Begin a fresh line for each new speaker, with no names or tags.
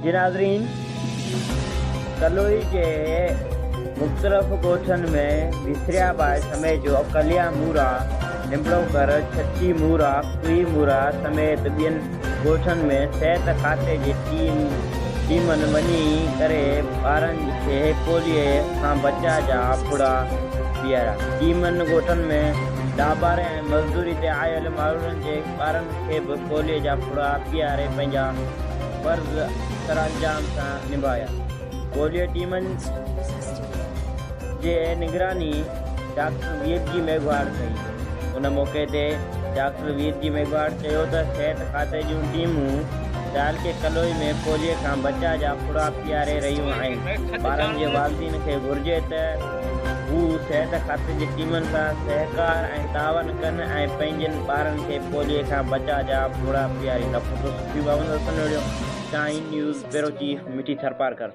جي ناظرين ڪلوئي جي مختلف ڳوٺن ۾ وسريا ٻائي سميجو، ڪليا مورا، نمبڙوڪر، ڇچي مورا، ڪوئي مورا سميت ٻين ڳوٺن ۾ صحت کاتي جي ٽيم ٽيمن وڃي ڪري ٻارن کي پوليي کان بچاء جا ڦڙا پياريا. ٽيمن ڳوٺن ۾ ڏاٻاري ۽ مزدوري تي آيل ماروئڙن جي ٻارن کي به پوليي جا ڦڙا پياري پنهنجا فرض سرانجام سان نڀايا. پوليو ٽيمن جي نگراني ڊاڪٽر وير جي ميگهواڙ ڪئي. ان موقعي تي ڊاڪٽر وير جي ميگهواڙ چيو ته صحت کاتي جون ٽيمون تعلقي ڪلوئي ۾ پوليي کان بچاء جا ڦڙا پياري رهيون آهن، ٻارن جي والدين کي گهرجي ته هو صحت کاتي جي ٽيمن سان سهڪار ۽ تعاون ڪن ۽ پنهنجن ٻارن کي پوليي کان بچاء جا ڦڙا پياريندا. Photo Sufi Muhammad Hassan Nohriyo, Shaheen news, bureau chief, Mithi Tharparkar.